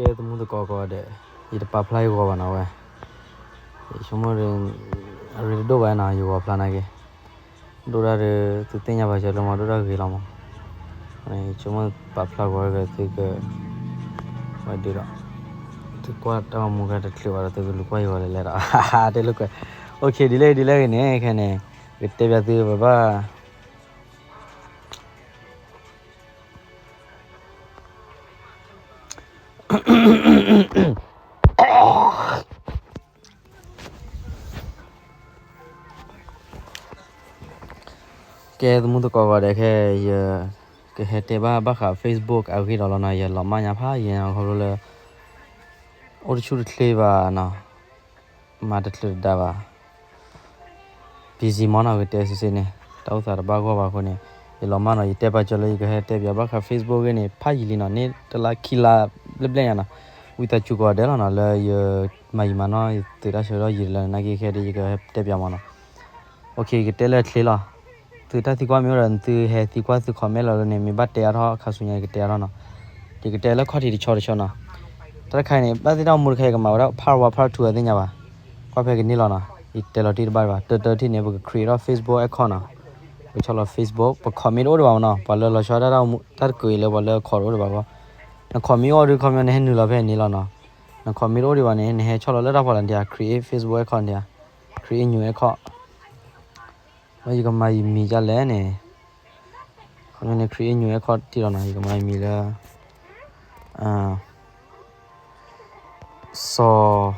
ကဲ သမူသကိးကိးဂၤဒဲး, ယတပာ်ဖျါယဂီၤဘၣ်နီၤဝဲ, ယဆိကမိၣ်ဒီး အရ့တဒိၣ်ဘၣ်နီၤ ယဂီၤဖျါနာ်က့, ဒိၣ်ဒၣ်ဒီး သုသ့ၣ်ညါဘၣ်စၢၤလၢမၤဒိၣ်တၢ်ဂ့ၤလီၤမး, ယဆိကမိၣ်ပာ်ဖျါဂီၤဒီးသုက ဝဲဒုးဒီး သုကွၢ်တၢ်ဂီၤမူခါတချုးဘၣ်ဒီး သုကလူၤကွၢ်ယဂီၤလဲၤလဲၤဒီး တဲလိာ်ကွဲ, OK ဒ်လဲၣ်ဒ်လဲၣ်ဂ့ၤန့ၣ် ခဲန့ၣ် ကတဲပၠးသုပဘၣ် ကဲ သမူသကိးကိးဂၤဒဲး ခဲ ယကဟဲတဲဘၣ်ဘၣ်ဃး Facebook အဂ့ၢ်ဒီးလီၤနီၤ, ယလီၤမၢ်ညါဖးယံာ်နီၤ ခီဖျိလၢ အိၣ်တဆူၣ်တချ့ဘၣ်နီၤ, မၤတချုးတဒါဘၣ်, busy မးနီၤ ကတဲစ့ၢ်စ့ၢ်န့ၣ် တၢ်အိၣ်သးတဘၣ်ဂီၢ်ဘၣ်အဃိန့ၣ် ယလီၤမၢ်နီၤ, ယတဲပာ်စၢၤလၢယကဟဲတဲပၠးဘၣ်ဃး Facebook အဂ့ၢ်န့ၣ် ဖးယံာ်လံနီၤ, န့ၢ်တလါခံလါဘျဲၣ်ဘျဲၣ်ညါနီၤ, ဝံသးစူၤကိးဂၤဒဲးလီၤနီၤ လၢယမၤယံၤမၤနီၤ ယသုးတၢ်ဆၢကတီၢ်ယံာ်တလၢန့ၣ် နာ်က့ခဲဒ်ယကဟဲတဲပၠးမးနီၤ. OK ယကတဲလၢချ့လီၤ, သုတၢ်သံကွၢ်မ့ၢ်အိၣ်ဒီး သုဟဲသံကွၢ်သု comment လီၤလၢန့ၣ် မ့ၢ်ဘၣ်တဲအါထီၣ် ခါဆူညါယကတဲအါထီၣ်နီၤ, ယကတဲလၢခီၣ်ထံးတဆီတဆီနီၤ. တၢ်တခါအံၤန့ၣ် ဘၣ်သ့ၣ်တၢ်ဂီၤမူတခါအံၤ ယကမၤဝဲဒၣ် part one part two အသ့ၣ်ညါဘၣ်, ကွၢ်ဖဲကန့ၢ်လီၤနီၤ, ယတဲလီၤတံၢ်တဘၣ်ဒံးဘၣ်, တၢတၢထံၣ်န့ၣ် ပက create ထီၣ် Facebook account နီၤ, ပဆီၣ်လီၤ Facebook ပ comment တအိၣ်ဒံးဘၣ်မးနီၤ, ပှၤလၢလီၤဆီဒၣ်တၢ်ဂီၤမူ တၢ်တကုးအံၤလၢပှၤလၢ comment တအိၣ်ဒံးဘၣ်အဂီၢ်, န comment အိၣ်ဒီး comment နဟဲနုာ်လီၤဖဲန့ၣ်လီၤနီၤ, န comment တအိၣ်ဒံးဘၣ်န့ၣ် နဟဲဆီၣ်လီၤလၢတၢ်ဖီလာ်ဒံး create Facebook account ဒံး, create new account လၢယကမၤယမံၤဒ်လဲၣ်န့ၣ်, ခီန့ၣ် create new account တံၢ်လီၤနီၤ, ယကမၤယမံၤလၢ စီၤ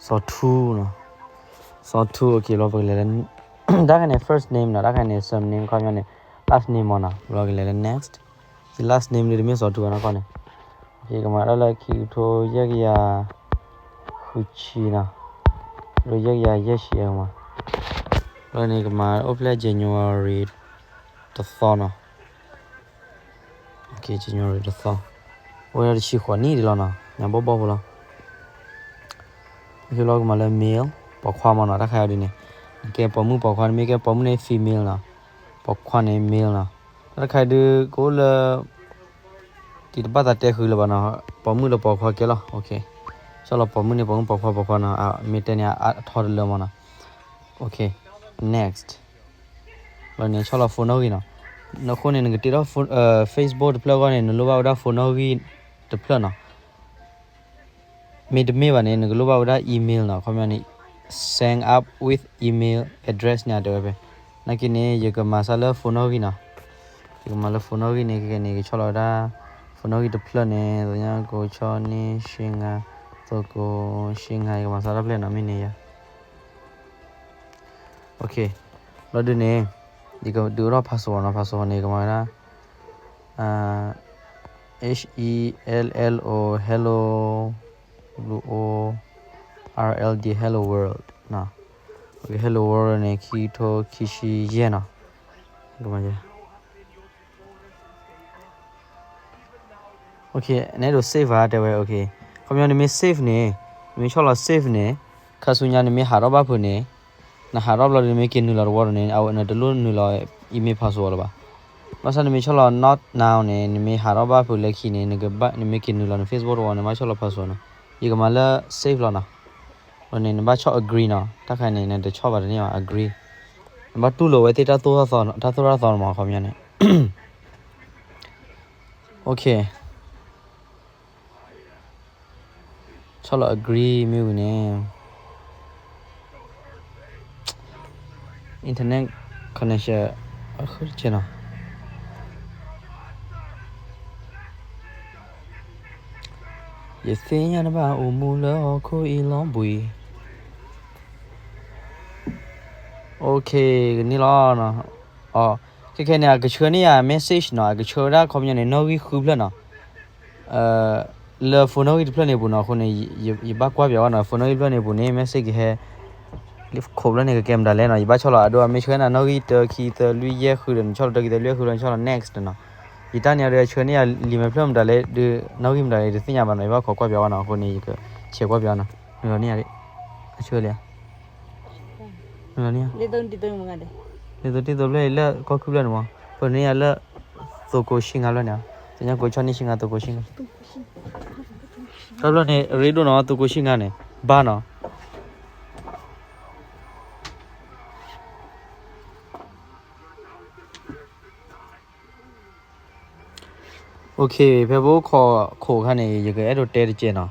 စီၤထူနီၤ, စီၤထူ OK လီၤ ပကလဲၤလၢ တၢ်ခါန့ၣ် first name နီၤ, တၢ်ခါန့ၣ် surname ခီပညီန့ၣ် last name မးနီၤ, လီၤကလဲၤလၢ next, ယ last name ဒ်တမ့ၢ်စီၤထူဘၣ်နီၤခီန့ၣ်, ယကမၤတၢ်လၢခံကထိယဲၢ်ကယၤ ဃုဆံနီၤ, ဒီးယဲၢ်ကယၤယဲၢ်ဆံအမး, လီၤန့ၣ် ကမၤအိၣ်ဖျဲၣ် January တသီနီၤ. OK January တသီ, အိၣ်ဝဲဒၣ်တဆံဃိးနံၣ်ဒံးလီၤနီၤ, ညါဘီၣ်ဘီၣ်ဖိလီၤ. OK လီၤ ကမၤလၢ male ပိာ်ခွါမးနီၤ, တၢ်ခါအံၤဒ်န့ၣ်, နကဲပိာ်မုၣ်ပိာ်ခွါ နမ့ၢ်ကဲပိာ်မုၣ်န့ၣ် female နီၤ, ပိာ်ခွါန့ၣ် male နီၤ, တၢ်တခါအံၤဒုး ကအိၣ်လၢ တံၤတဘၣ်သးတဲဃုာ်လၢၤဘၣ်နီၤ, ပိာ်မုၣ်ဒီးပိာ်ခွါကဲလီၤ. OK ဆီၣ်လီၤပိာ်မုၣ်န့ၣ် ပိာ်မုၣ် ပိာ်ခွါ ပိာ်ခွါနီၤ, မ့ၢ်တဲန့ၣ် အထီတလၢမးနီၤ. OK next လီၤန့ၣ် ဆီၣ်လီၤ phone နီၣ်ဂံၢ်နီၤ, အဃိန့ၣ် နကတ့ထီၣ် Facebook တဖျၢၣ်အဂီၢ်န့ၣ် နလိၣ်ဘၣ်ဝဲဒၣ် phone နီၣ်ဂံၢ်တဖျၢၣ်နီၤ. မ့တမ့ၢ်ဘၣ်န့ၣ် နကလိၣ်ဘၣ်ဝဲဒၣ် email နီၤ, ခီပညီန့ၣ် send up with email address န့ၣ် အတဲဝဲဖဲ, နာ်က့န့ၣ် ယကမၤစၢၤလၢ phone နီၣ်ဂံၢ်နီၤ, ယကမၤလၢ phone နီၣ်ဂံၢ်န့ၣ် ခဲကဲန့ၣ် ကဆီၣ်လီၤဝဲဒၣ် phone နီၣ်ဂံၢ်တဖျၢၣ်န့ၣ် သညါကိးဆီန့ၣ် ရှ့ငါ သိကိး ရှ့ငါ ယကမၤစၢၤတၢ်ဖျၢၣ်နီၤ, မ့ၢ်န့ၣ်ယၤ OK လီၤဒုးန့ၣ် ယကဒုးအိၣ်ထီၣ် password နီၤ, password န့ၣ် ကမၤဝဲဒၣ် H E L L O hello, O R L D hello world နီၤ, hello world န့ၣ် ခံကထိခံဆံယဲၢ်နီၤ, ကမၤ OK နအဲၣ်ဒိး save ဧါ တဲဝဲ, OK ခီပညီနမ့ၢ် save န့ၣ် နမ့ၢ်ဆီၣ်လီၤ save န့ၣ် ခါဆူညါနမ့ၢ်ဟးထီၣ်ဘၣ်ဖုးန့ၣ်, နဟးထီၣ်ဘျီဒီးနမ့ၢ်က့ၤနုာ်လီၤတဝီဒီးန့ၣ် အဝဲနတလိၣ်နုာ်လီၤ email password လၢၤဘၣ်. ဘၣ်ဆၣ်နမ့ၢ်ဆီၣ်လီၤ not now န့ၣ် နမ့ၢ်ဟးထီၣ်ဘၣ်ဖုးလၢခံန့ၣ် နကဘၣ် နမ့ၢ်က့ၤနုာ်လီၤန Facebook တဝီန့ၣ် ဘၣ်ဆီၣ်လီၤ password နီၤ. ယကမၤလၢ save လီၤနီၤ. အဃိန့ၣ် နဘၣ်ဆီၣ် agree နီၤ. တၢ်ခါန့ၣ် နတဆီၣ်ဘၣ်တန့ၢ်ဘၣ် agree. နဘၣ်တူၢ်လိာ်ဝဲသ့ၣ်တၢ်သိၣ်တၢ်သီ တၢ်သိၣ်တၢ်သီမး အခီပညီန့ၣ် OK ဆီၣ်လီၤ agree မ့ၢ်ဝံၤန့ၣ် internet connection အဃိတက့ၢ်နီၤ. ယသ့ၣ်ညါနဘၣ်အိၣ်မူလၢဟီၣ်ခိၣ်အံၤလီၤဘှံး. OK ကန့ၢ်လီၤနီၤ. အ ခဲခဲန့ၣ် အကဆှၢန့ၢ်ယၤ message နီၤ, အကဆှၢဝဲဒၣ်ခီပညီန့ၣ် နီၣ်ဂံၢ်ဃုဖျၢၣ်နီၤ. လၢ phone နီၣ်ဂံၢ်တဖျၢၣ်န့ၣ်အပူၤနီၤ, အဃိန့ၣ် ယဘၣ်ကွၢ်ပၠးဝဲနီၤ, phone နီၣ်ဂံၢ်တဖျၢၣ်န့ၣ်အပူၤန့ၣ် message ကဟဲ ခိးဖျၢၣ်န့ၣ် ကကဲမတၤလဲၣ်နီၤ, ယဘၣ်ဆီၣ်လီၤ အဒိ အမ့ၢ်ဆှၢနၤ နီၣ်ဂံၢ်တၢ ခံ သၢ လွံၢ် ယဲၢ် ဃုဒီး နဆီၣ်လီၤ တၢ ခံ သၢ လွံၢ် ယဲၢ် ဃုဒီး နဆီၣ်လီၤ next နီၤ. ယတၢ်န့ၣ်အဒိ အဆှၢန့ၢ်ယၤလံာ်မဲာ်ဖျၢၣ်မတၤလဲၣ် ဒုး နီၣ်ဂံၢ်မတၤလဲၣ် ယတသ့ၣ်ညါဘၣ်နီၤ, ယဘၣ်ခိးကွၢ်ပၠးဝဲနီၤ, အဃိန့ၣ် ယကဆဲးကွၢ်ပၠးနီၤ. နုာ်လီၤန့ၢ်ယၤဒံး, အဆှၢလံဧါ. နုာ်လီၤန့ၢ်ယၤ, လံာ်သိတံၢ်သိဖျၢၣ်လၢကီၢ်ခုၣ်ဖျၢၣ်န့ၣ်မး, ဖဲန့ၣ်ယၤလၢ သိကိး ရှံငါဖျၢၣ်န့ၣ်ဧါ. တညါကိးဆီနံၣ်ဆံငါ သုးကိးဆံငါ, တဘျီန့ၣ် ရ့ဒိၣ်နီၤ သုးကိးဆံငါန့ၣ် ဘၣ်နီၤ. Okay, ဖဲပအိၣ်ခိးခိးအခါန့ၣ် ယကအဲၣ်ဒိးတဲတကဲးနီၤ.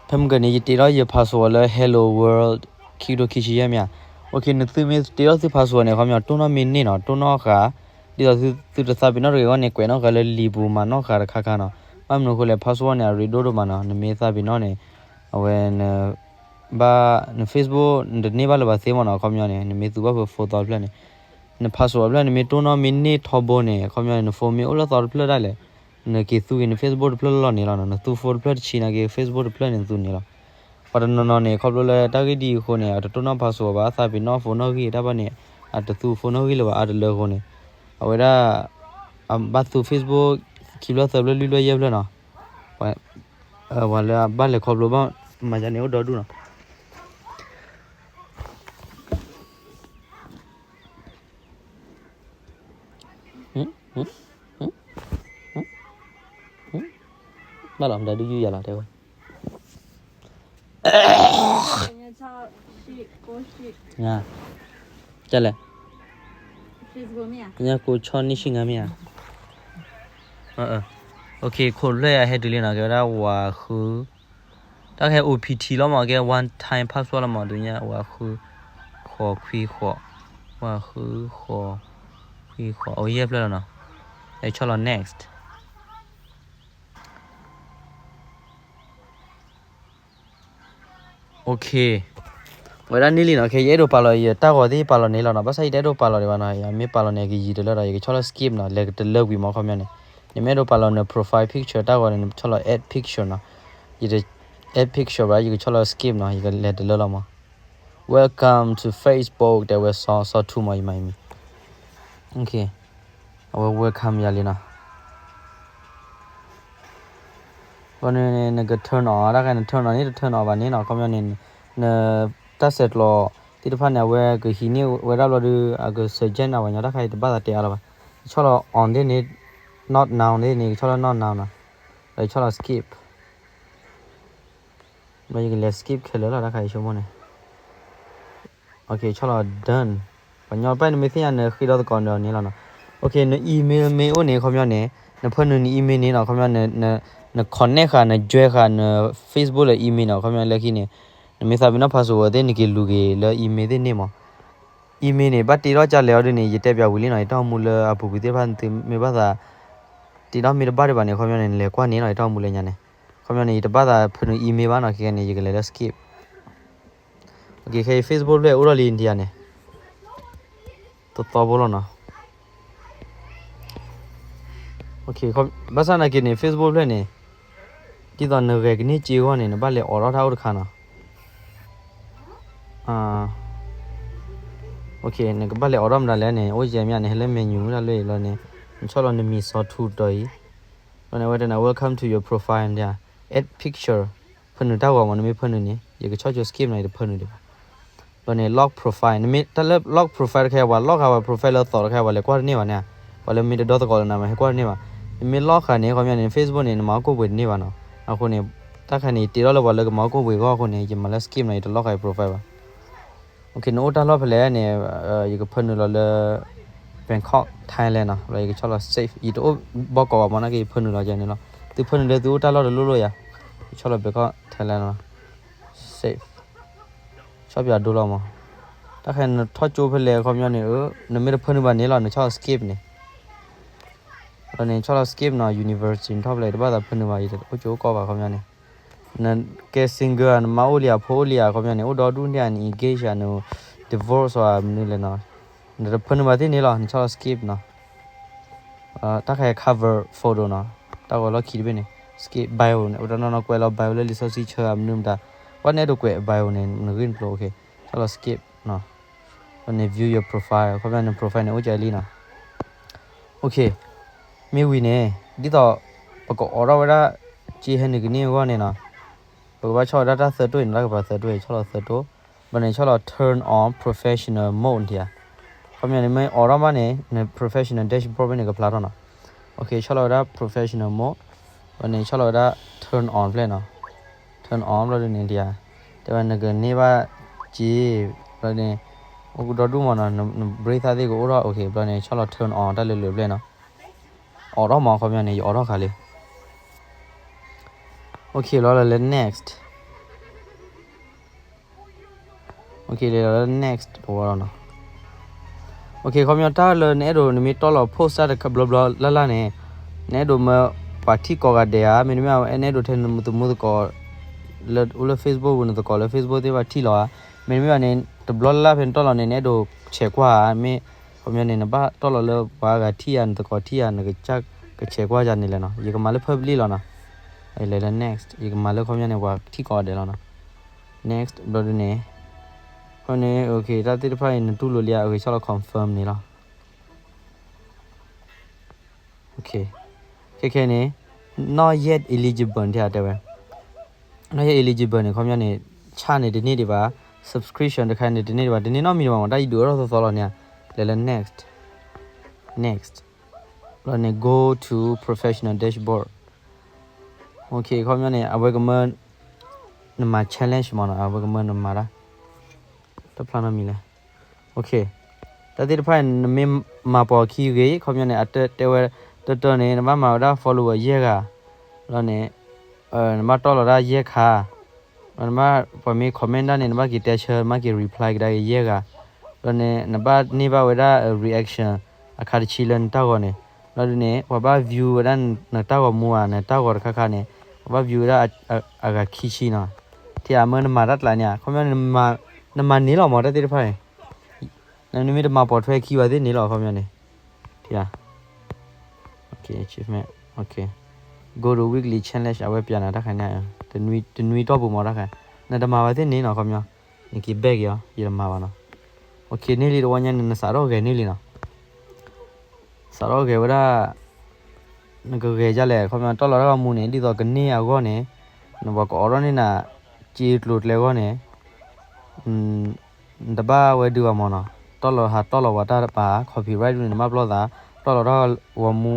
ဖဲမုၢ်ကၢန့ၣ် ယတ့ထီၣ်ယ password လၢ hello world ခံကထိခံဆံယဲၢ်မ့ၢ်ဧါ. Okay, နသုမ့ၢ်တ့ထီၣ်သု password န့ၣ် ခီပညီ တိၢ်နီၣ်မ့ၢ်န့ၢ်နီၤ, တိၢ်နီၣ်ဃာ်, ဒ်သိးသုတသးပ့ၤနီၣ်တဂ့ၤအဂီၢ်န့ၣ် ကွဲးနီၣ်ဃာ်လၢလံာ်ပူၤ မၤနီၣ်ဃာ်တခါခါနီၤ. ဘၣ်မနုၤအဃိလဲၣ် password န့ၣ် အရ့ဒိၣ်ဒိၣ်မးနီၤ, နမ့ၢ်သးပ့ၤနီၣ်န့ၣ် အဝဲန ဘၣ် န Facebook နတန့ၢ်ဘၣ်လၢၤဘၣ်သ့မ့ၢ်နီၤ, ခီပညီန့ၣ် နမ့ၢ်သူဘၣ်ဖဲ phone သီတဖျၢၣ်န့ၣ်, န password တဖျၢၣ် နမ့ၢ်တိၢ်နီၣ်မ့ၢ်န့ၢ်ထီဘိန့ၣ် ခီပညီန့ၣ် န phone မ့ၢ်အိၣ်လၢသီတဖျၢၣ်ဒၣ်လဲာ်, နက့ၤသူက့ၤန Facebook တဖျၢၣ်လီၤန့ၣ်လီၤနီၤ, နသူ phone တဖျၢၣ်တဆံနာ်က့ Facebook တဖျၢၣ်န့ၣ် နသူန့ၣ်လီၤ. ပှၤတနီၤနီၤန့ၣ် ခီဖျိလၢတၢ်ဂ့ၢ်ဒ်အံၤအဃိန့ၣ် အတတိၢ်နီၣ် password ဘၣ်, သးပ့ၤနီၣ် phone နီၣ်ဂံၢ်တၢ်ဘၣ်န့ၣ် အတသူ phone နီၣ်ဂံၢ်လၢၤဘၣ် အါတလၢအဃိန့ၣ်, အဝဲဒၣ် အဘၣ်သူ Facebook ခံဖျၢၣ်သၢဖျၢၣ်လွံၢ်ဖျၢၣ်ယဲၢ်ဖျၢၣ်နီၤ. ပှၤလၢအဘၣ်လဲၤခီဖျိဘၣ် မၤယါန့ၣ်အိၣ်ဒီဒူၣ်နီၤ. ဘၣ်လီၤ မတၤဒုးယုၢ်ယၤလီၤ တဲဝဲ ကလဲၣ်, ညါကိးဆီနံၣ်ဆံငါမ့ၢ်ဧါ. Okay, ခိးဖျၢၣ်ယၤဟဲတုၤလံနီၤ, ကဲဝဲဒၣ်ဝးဃု, တၢ်ကဟဲ O P T လီၤမး, ကဲ one time password လီၤမး, ဒုးညါ ဝးဃု, ဃိးခွံဃိး, ဝးဃုဃိး, ခွံဃိး, အိၣ်ယဲၢ်ဖျၢၣ်လီၤနီၤ, လဲၤဆီၣ်လီၤ next. Okay, ဝဲဒၣ်န့ၣ်လံနီၤ, ခဲ ယအဲၣ်ဒိးပာ်လီၤ ယတၢ်ဂီၤသ့ၣ်ပာ်လီၤန့ၣ်လီၤနီၤ, ဘၣ်ဆၣ်ယတအဲၣ်ဒိးပာ်လီၤဒံးဘၣ်နီၤ, ယမ့ၢ်ပာ်လီၤန့ၣ် ကယံာ်တလၢဒီး ယကဆီၣ်လီၤ skip နီၤ, လဲၤတလၢကွံာ်မး ခီပညီန့ၣ်, နမ့ၢ်အဲၣ်ဒိးပာ်လီၤန profile picture တၢ်ဂီၤန့ၣ် နဆီၣ်လီၤ add picture နီၤ, ယတ add picture ဘၣ်, ယကဆီၣ်လီၤ skip နီၤ, ယကလဲၤတလၢလီၤမး. Welcome to Facebook တဲဝဲ စီၤထူမး ယမၤအံၤမံၤ, Okay, အဝဲ welcome ယၤလံနီၤ. ဘၣ်န့ၣ် နက turn on တၢ်ခါ န turn on န့ၣ် တ turn on ဘၣ်န့ၣ်နီၤ, ခီပညီန့ၣ် န တၢ်ဆဲးကျိးသ့ၣ်တဖၣ်န့ၣ် အဝဲကဟံးန့ၢ်ဝဲဒၣ်ဘျီဒီး အက suggest နၤဘၣ်ညီ တၢ်ခါအံၤတဘၣ်သးတဲအါလၢၤဘၣ်, နဆီၣ်လီၤ on သ့ၣ်န့ၣ်, not now သ့ၣ်န့ၣ် ကဆီၣ်လီၤ not now နီၤ, ဒီးယဆီၣ်လီၤ skip. ဘျီယကလဲၤ skip ခဲလၢာ်လီၤ တၢ်ခါအံၤဆိကမိၣ်န့ၣ်. Okay, ဆီၣ်လီၤ done. ပှၤညီတဖၣ်န့ၣ် မ့ၢ်သ့ၣ်ညါနဃ့ဒီသကိးဒီးန့ၣ်လီၤနီၤ. Okay, န email မ့ၢ်အိၣ်န့ၣ် ခီပညီန့ၣ် နဖၢနုာ်န email န့ၣ်နီၤ, ခီပညီ န connect ဃာ် န join ဃာ် န Facebook လၢ email နီၤ, ခီပညီလၢခံန့ၣ် နမ့ၢ်သးပ့ၤနီၣ် password သ့ၣ် နက့ၤလူၤက့ၤလၢ email သ့ၣ်န့ၣ်မး. Email န့ၣ် ဘၣ်တ့ထီၣ်ကလဲာ်အီၤဒ်န့ၣ် ယတဲပၠးဝံၤလံနီၤ, ယတၢ်အိၣ်မူလၢအပူၤကွံာ်သ့ၣ်တဖၣ် သုမ့ၢ်ဘၣ်သး တ့ထီၣ်မ့ၢ်တဘၣ်ဒံးဘၣ်န့ၣ် ခီပညီန့ၣ် နလဲၤကွၢ်န့ၣ်လီၤ, ယတၢ်အိၣ်မူလၢညါန့ၣ်. ခီပညီန့ၣ် ယတဘၣ်သးဖၢနုာ် email ဘၣ်နီၤ, ခဲကဲန့ၣ် ယကလဲၤလၢ skip. Okay, ခဲအံၤ Facebook ဖျၢၣ်အိၣ်ထီၣ်လံ India န့ၣ် တသီဖိလီၤနီၤ. Okay, ဘၣ်ဆၣ်နာ်က့န့ၣ် Facebook ဖျၢၣ်န့ၣ် ဒ်သိးနဂဲၤကန့ၢ်စ့အဂီၢ်န့ၣ် နဘၣ်လဲၤအိးထီၣ်တၢ်အိၣ်တခါနီၤ. Okay, နကဘၣ်လဲၤအိးထီၣ်မတၤလဲၣ်န့ၣ် အိၣ်ယဲၢ်မ့ၢ်ဧါ, နဟဲလၢ menu မ့ၢ်တၢ်လၢအံၤလီၤန့ၣ် နဆီၣ်လီၤနမံၤစီၤထူတီၤအံၤ, ဒီးန့ၣ် အဝဲတဲနၤ welcome to your profile ဒ် add picture, ဖၢနုာ်တၢ်ဂီၤမး, နမ့ၢ်ဖၢနုာ်န့ၣ် ယကဆီၣ်ကၠိ skip နီၤ, ယတဖၢနုာ်ဒံးဘၣ်. ဒီးန့ၣ် lock profile, နမ့ၢ်တၢ်လၢ lock profile တခါ ပှၤ lock ဃာ်ပှၤ profile လၢအသီတခါ ပှၤလဲၤကွၢ်တန့ၢ်ဘၣ်န့ၣ်, ပှၤလၢမ့ၢ်တဒီသကိးလၢနၤမး ဟဲကွၢ်တန့ၢ်ဘၣ်. နမ့ၢ် lock ဃာ်န့ၣ် ခီပညီန့ၣ် Facebook န့ၣ် နမၤအိၣ်ကိၣ်ပှ့ၤတန့ၢ်ဘၣ်နီၤ. အဃိန့ၣ် တၢ်ခါန့ၣ် ယတ့ထီၣ်လၢပှၤလၢကမၤအိၣ်ကိၣ်ပှ့ၤအဂီၢ်အဃိန့ၣ် ယမၤလၢ skip နီၤ, ယတ lock ဃာ်ယ profile ဘၣ်. Okay, နအိၣ်တၢ်လီၢ်ဖဲလဲၣ်န့ၣ် ယကဖၢနုာ်လီၤလၢ Bangkok, Thailand နီၤ, လီၤ ယကဆီၣ်လီၤ save, ယတအိၣ်ဘီကီးဘၣ်မး နာ်က့ ယဖၢနုာ်လီၤကဲန့ၣ်လီၤ. သုဖၢနုာ်လၢသုအိၣ်တၢ်လီၢ်တလိၣ်လိၣ်ယၤ, ယဆီၣ်လီၤ Bangkok, Thailand နီၤ, save. ဆီၣ်ပၠးဒိလီၤမး. တၢ်ခါနထီၣ်ကၠိဖဲလဲၣ် ခီပညီန့ၣ် နမ့ၢ်တဖၢနုာ်ဘၣ်န့ၣ်လီၤ နဆီၣ်လီၤ skip န့ၣ်. ဒီးန့ၣ် ဆီၣ်လီၤ skip နီၤ, university နထီၣ်ဖဲလဲၣ် တဘၣ်သးဖၢနုာ်ဘၣ်, ယတအိၣ်ကၠိအိၣ်ကီၢ်ဘၣ် ခီပညီန့ၣ်. နကဲ single ဧါ, နမါအိၣ်လံဧါ, ဖိအိၣ်လံဧါ, ခီပညီန့ၣ် အိၣ်ဒီဒူၣ်န့ၣ်ဧါ, န engage ဧါ, န divorce ဧါ, မနုၤလဲၣ်နီၤ. နတဖၢနုာ်ဘၣ်သ့ၣ်န့ၣ်လီၤ, နဆီၣ်လီၤ skip နီၤ. တၢ်ခါ cover photo နီၤ, တၢ်ဂီၤလီၢ်ခံတဘ့ၣ်န့ၣ် skip, bio န့ၣ် အိၣ်တနီၤနီၤ ကွဲးလီၤ bio လၢလံာ်စီဆှံဆၢဧါ မနုၤမတၤ, ဝဲန့ၣ်အဲၣ်ဒိးကွဲး bio န့ၣ် နဂ့ၢ်နကျိၤ, okay, ဆီၣ်လီၤ skip နီၤ. ဒီးန့ၣ် view your profile, ခီပညီန profile န့ၣ် အိၣ်ကၠီလံနီၤ. Okay, မ့ၢ်ဝံၤန့ၣ် ဒ်သိး ပကအိးထီၣ်ဝဲဒၣ် က့ဟဲနုာ်ကန့ၢ်အဂီၢ်န့ၣ်နီၤ, ပကဘၣ်ဆီၣ်ဝဲဒၣ်တၢ်သၢတိၢ်အံၤနီၤ, တၢ်ကပၤသၢတိၢ်အံၤ, ဆီၣ်လီၤသၢတိၢ်, ဘၣ်န့ၣ် ဆီၣ်လီၤ turn on professional mode ထံဧါ. ခီပညီန့ၣ် မ့ၢ်အိးထီၣ်ဘၣ်န့ၣ် န professional dashboard ဘၣ်န့ၣ် ကဖျါထီၣ်နီၤ. ဆီၣ်လီၤဝဲဒၣ် professional mode, ဘျီန့ၣ် ဆီၣ်လီၤဝဲဒၣ် turn on ဖျဲၣ်နီၤ, turn on ဘျီဒုန့ၣ် တဲဝဲနကန့ၢ်ဘၣ်စ့, ဘျီန့ၣ် အိၣ်ကဒီဒူၣ်မးနီၤ, န brave သ့ၣ်ကအိၣ်ထီၣ်, ဘျီန့ၣ် ဆီၣ်လီၤ turn on တၢ်လၢလၢာ်ဖျဲၣ်နီၤ, အိးထီၣ်မး ခီပညီန့ၣ် ယအိးထီၣ်ခါလံ လီၤလၢ next, လီၤလၢ next တဝီလီၤနီၤ, ခီပညီတၢ်လၢနအဲၣ်ဒိး နမ့ၢ်တီၢ်လီၤ post တၢ်တဘျီဘျီလၢ်လၢ်န့ၣ်, နအဲၣ်ဒိးမၢပှၤထံၣ်ကိးဂၤဒဲးဧါ, မ့တမ့ၢ် နအဲၣ်ဒိးထဲနသမူသကိး လၢအိၣ်လၢ Facebook ပူၤ နသကိးလၢ Facebook သ့ၣ်တဖၣ်ထံၣ်လီၤဧါ, မ့တမ့ၢ်ဘၣ်န့ၣ် တဘျီလၢ်လၢ်ဖဲနတီၢ်လီၤန့ၣ် နအဲၣ်ဒိးဆဲးကွၢ်ဧါ, မ့ၢ် ခီပညီန့ၣ် နဘၣ်တီၢ်လီၤလၢပှၤဂၤထံၣ်ဧါ, နသကိးထံၣ်ဧါ, နကစၢ်ကဆဲးကွၢ်ယၤန့ၣ်လဲၣ်နီၤ, ယကမၤလၢ public လီၤနီၤ, လဲၤလၢ next, ယကမၤလၢခီပညီန့ၣ် ပှၤထံၣ်ကိးဂၤဒဲးလီၤနီၤ, next ဘျီဒုန့ၣ်, ခီပညီန့ၣ် တၢ်သ့ၣ်တဖၣ်အံၤ နတူၢ်လိာ်လံဧါ, ဆီၣ်လီၤ confirm န့ၣ်လီၤ ခဲခဲန့ၣ် not yet eligible တဲဝဲ, not yet eligible န့ၣ် ခီပညီန့ၣ် ဆၣ်န့ၣ်တန့ၢ်ဒံးဘၣ်, subscription တခါန့ၣ်တန့ၢ်ဒံးဘၣ်, တန့ၢ်နီတမံၤဘၣ်မး, တၢ်အံၤဒုးအိၣ်ထီၣ်သီသီလီၤန့ၣ်, လဲၤလၢ next, next, ဘျီန့ၣ် go to professional dashboard, ခီပညီန့ၣ် အဝဲကမၢ နမၤ challenge မးနီၤ, အဝဲကမၢနမၤတၢ် တဖျါနီတမံၤလဲၣ်, တၢ်သ့ၣ်တဖၣ်န့ၣ် နမ့ၢ်မၤပိာ်ခံဂ့ၤ ခီပညီန့ၣ် အတဲတဲဝဲ တၢတၢန့ၣ် နဘၣ်မၤဝဲဒၣ် follower ယဲၢ်ဂၤ, ဘျီန့ၣ် နဘၣ်တီၢ်လီၤဒၣ်ယဲၢ်ခါ, ဘျီနဘၣ် ပှၤမ့ၢ် comment ဒၣ်န့ၣ် နဘၣ်က့ၤတဲဆၢ နဘၣ်က့ၤ reply ကဒါက့ၤယဲၢ်ဂၤ, ဘျီန့ၣ် နဘၣ်န့ၢ်ဘၣ်ဝဲဒၣ် reaction အခါတဆံလၢနတၢ်ဂီၤန့ၣ်, ဘျီဒုန့ၣ် ပှၤဘၣ် view ဝဲဒၣ်နတၢ်ဂီၤမူဧါ နတၢ်ဂီၤတခါခါန့ၣ် ပှၤဘၣ် view ဝဲဒၣ် အဂၤခံဆံနီၤ, ထံၣ်ဧါ, မ့ၢ်နမၤတၢ်ကျါန့ၣ် ခီပညီန့ၣ် နမၤန့ၢ်လီၤမး တၢ်သ့ၣ်တဖၣ်န့ၣ်, နမ့ၢ်တမၤပိာ်ထွဲခံဘၣ်သ့ၣ်န့ၣ်လီၤ ခီပညီန့ၣ်, ထံၣ်ဧါ, achievement, go to weekly challenge အဝဲပျးနၤတၢ်ခါန့ၣ်, တနွံတီၢ်ပူၤမးတၢ်ခါ, နတမၤဘၣ်သ့ၣ်န့ၣ်နီၤ ခီပညီ, နက့ၤ back က့ၤအီၤ ယတမၤဘၣ်နီၤ, န့ၢ်လံတဝီညါန့ၣ် နစးထီၣ်ဂဲၤန့ၢ်လံနီၤ စးထီၣ်ဂဲၤဝဲဒၣ်, နကဂဲၤဒ်လဲၣ် ခီပညီ တီၢ်လီၤတၢ်ဂီၤမူန့ၣ် ဒ်သိးကန့ၢ်အဂီၢ်န့ၣ်, နပှၤကအိးထီၣ်န့ၢ်နၤ စ့ကျိၤကျဲအဂီၢ်န့ၣ်, နတဘၣ်ဝဲဒုးဘၣ်မးနီၤ, တီၢ်လီၤဟးတီၢ်လီၤပှၤတၢ်ပာ် copyright ဒ်န့ၣ် နဘၣ်ပလီၢ်သး, တီၢ်လီၤတၢ်ဂီၤမူ,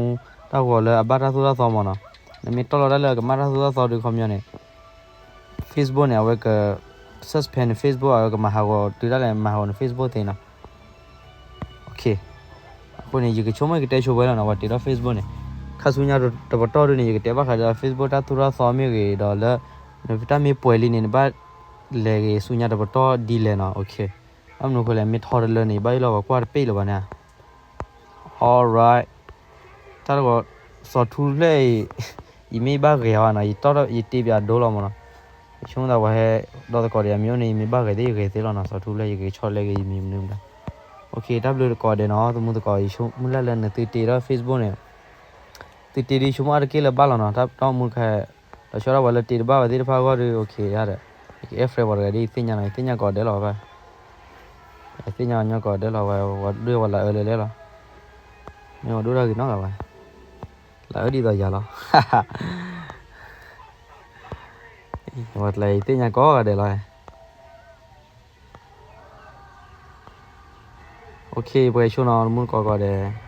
တၢ်ဂီၤလၢအဘၣ်တၢ်သိၣ်တၢ်သီမးနီၤ, နမ့ၢ်တီၢ်လီၤတၢ်လၢအကမၣ်တၢ်သိၣ်တၢ်သီဒုး ခီပညီန့ၣ် Facebook န့ၣ် အဝဲက suspend Facebook အဝဲကမၤဟးဂီၤတုၤဒၣ်လဲာ် မၤဟးဂီၤန Facebook သ့နီၤ, အဃိန့ၣ် ယကဆိကမိၣ်ကတဲဆိဝဲလီၤနီၤ ပှၤတ့ထီၣ် Facebook န့ၣ်, ခါဆူညါတပတီၢ်ဒုန့ၣ် ယကတဲဘၣ်ဃးဒီး Facebook တၢ်သိၣ်တၢ်သီမ့ၢ်ဂ့ၤဒီးလၢ နတၢ်မ့ၢ်ပှဲၤလံန့ၣ် နဘၣ်လဲၤဂ့ၤဆူညါတပတီၢ်ဒ်လဲၣ်နီၤ, ဘၣ်မနုၤအဃိလဲၣ် မ့ၢ်ထီတလၢန့ၣ် ယဘၣ်ယလီၤပှၤကွၢ်တပ့ၢ်လၢၤဘၣ်န့ၣ် Alright, တၢ်တဂီၤ စီၤထူဖျဲၣ်အံၤ ယမ့ၢ်ဘၣ်ဂဲၤအီၤနီၤ ယတီၢ် ယတ့ပၠးဒိလီၤမးနီၤ, ယဆိကမိၣ်သးပှၤဟဲဒီသကိးဒီးယၤမ့ၢ်အိၣ်န့ၣ် ယမ့ၢ်ဘၣ်ဂဲၤသ့ၣ်ယဂဲၤသ့လီၤနီၤ စီၤထူဖျဲၣ် ယက့ၤဆီတလဲက့ၤယမံၤမနုၤမတၤ, တၢ်ဘျုးသကိးဒဲးနီၤ သမူသကိး ယဆိကမိၣ်လၢလၢနသုတ့ဒီး Facebook န့ၣ် သုတ့ဒ်ယဆိကမိၣ်အါတက့ၢ်လၢဘၣ်လီၤနီၤ တၢ်မူတခါ ဒီးဆှၢဒၣ်ပှၤလၢတ့တဘၣ်ဝဲသ့ၣ်တဖၣ်အဂီၢ်ဒီး okay ယါဒီး ယက add friend ပှၤတဂၤဒ်ယသ့ၣ်ညါနီၤ ယသ့ၣ်ညါကိးဂၤဒဲးလီၤဝဲ ယသ့ၣ်ညါကီးဒဲးလီၤဝဲ ပှၤဒွဲၣ်ဝဲလၢအၢလၢလဲလီၤ မ့ၢ်ဝဲဒိၣ်တၢ်ဂ့ၤနီတဂၤဘၣ် လၢအၢဒ်သိးယၤလီၤ ဝဲတလဲယသ့ၣ်ညါကိးဂၤဒဲးလီၤ okay ပှဲၤဆိနီၤ မူတကိးကိးဂၤဒဲး